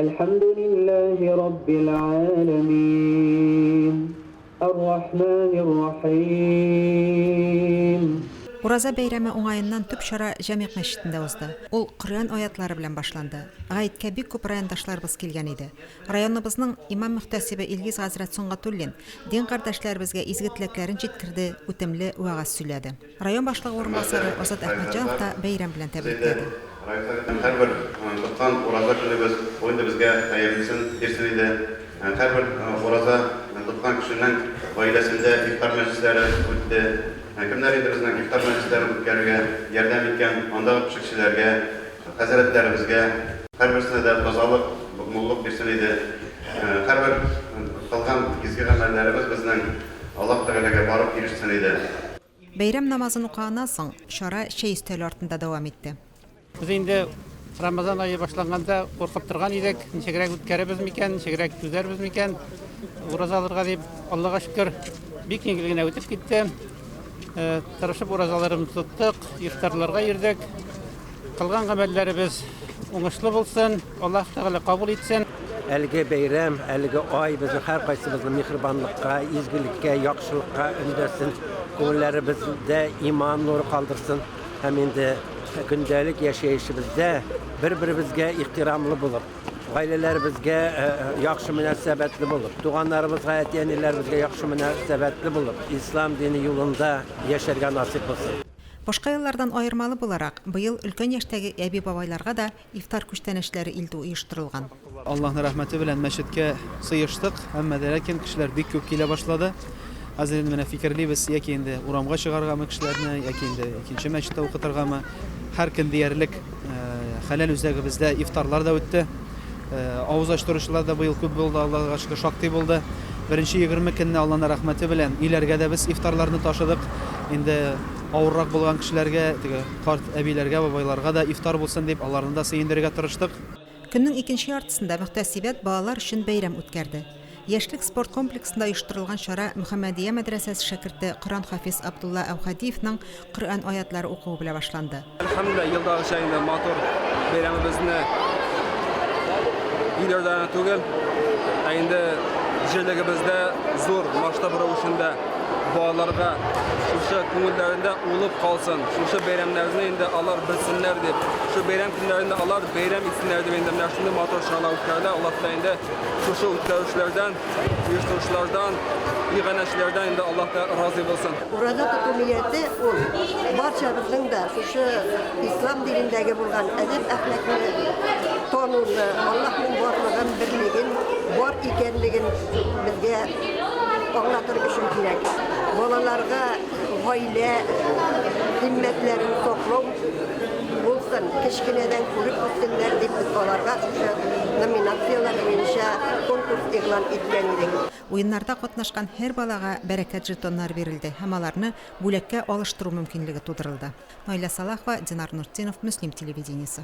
Әлхәмдүлилләһи раббил галәмин, Ар-рахманир рахим. Ураза бәйрәме уңаеннан төп чара Җәмигъ мәчетендә узды. Ул Коръән аятлары белән башланды. Гаеткә бик күп райондашларыбыз килгән иде. Районыбызның имам-мөхтәсибе Илгиз хәзрәт Сөнгатуллин дин кардәшләребезгә изге теләкләрен җиткерде, үтемле вәгазь сөйләде. Район башлыгы урынбасары Азат Әхмәтҗанов та бәйрәм белән тәбрикләде. Район Советының һәрбер тоткан ураза көнебез, ул инде безгә хәерлесен бирсен иде. Һәрбер ураза тоткан кешенең гаиләсендә ифтар мәҗлесләре үтте. Кемнәр инде безнең ифтар мәҗлесләрен үткәрергә ярдәм иткән, андагы пешекчеләргә, хәзрәтләребезгә, һәрберсенә дә тазалык, муллык бирсен иде. Һәрбер кылган изге гамәлләребез безнең Аллаһ Тәгаләгә барып ирешсен иде. Бәйрәм намазын укыганнан соң, чара чәй өстәле артында дәвам итте. Без инде Рамазан ае башланганда куркып торган идек, ничегрәк үткәрербез микән, ничегрәк түзәрбез микән ураза алырга дип. Аллага шөкер, бик җиңел генә үтеп китте. Тырышып уразаларыбызны тоттык, ифтарларга йөрдек. Кылган гамәлләребез уңышлы булсын, Аллаһ Тәгалә кабул итсен. Әлеге бәйрәм, әлеге ай безнең һәркайсыбызны миһербанлыкка, изгелеккә, яхшылыкка өндәсен, күңелләребездә иман нуры калдырсын һәм инде көндәлек яшәешебездә бер-беребезгә ихтирамлы булып, гаиләләребезгә яхшы мөнәсәбәтле булып, туганнарыбызга, әти-әниләребезгә яхшы мөнәсәбәтле булып, ислам дине юлында яшәргә насыйп булсын. Башка еллардан аермалы буларак, быел өлкән яшьтәге әби-бабайларга да ифтар күчтәнәчләре илтү оештырылган. Аллаһның рәхмәте белән мәчеткә сыештык, әмма дә ләкин кешеләр бик күп килә башлады. Хәзер инде менә фикерлибез, яки инде урамга чыгаргамы кешеләрне, яки инде икенче мәчеттә укытыргамы. Һәр көн диярлек Хәләл үзәгебездә ифтарлар да үтте. Авыз ачтыручылар да быел күп булды, Аллага шөкер, шактый булды. Беренче 20 көнне Алланың рәхмәте белән өйләргә дә без ифтарларны ташыдык. Инде авыррак булган кешеләргә, теге карт әбиләргә, бабайларга да ифтар булсын дип, аларны да сөендерергә тырыштык. Көннең икенче яртысында мөхтәсибәт балалар өчен бәйрәм үткәрде. Яшьлек спорт комплексында оештырылган чара Мөхәммәдия мәдрәсәсе шәкерте Коръән-хафиз Абдулла Әүхәдиевның Коръән аятлары укуы белә башланды. Әлхәмдүлилләһ, елдагыча инде матур бәйрәмебезне өйләрдә генә түгел, ә инде җирлегебездә зур масштаб рәвешендә балаларга шушы күңелләрендә улып калсын, шушы бәйрәмнәрне инде алар белсеннәр дип, шушы бәйрәм көннәрендә алар бәйрәм итсеннәр дип инде менә шундый матур чаралар үткәрелә. Аллаһ Тәгалә инде шушы үткәрүчеләрдән, оештыручылардан, иганәчеләрдән инде Аллаһ та разый булсын. Ураза тоту нияте ул барчабызның да шушы ислам динендәге булган әдәп-әхлакны тануны, Аллаһның барлыгын, берлеген, бар икәнлеген безгә аңлатыр өчен кирәк. Балаларга гаилә кыйммәтләрен саклау булсын, кечкенәдән күреп үссеннәр дип без аларга шушы номинацияләр буенча конкурс игълан иткән идек. Уеннарда катнашкан һәр балага бәрәкәт жетоннары бирелде һәм аларны бүләккә алыштыру мөмкинлеге тудырылды. Наилә Салахова, Динар Нуртдинов, Мөслим телевидениесе.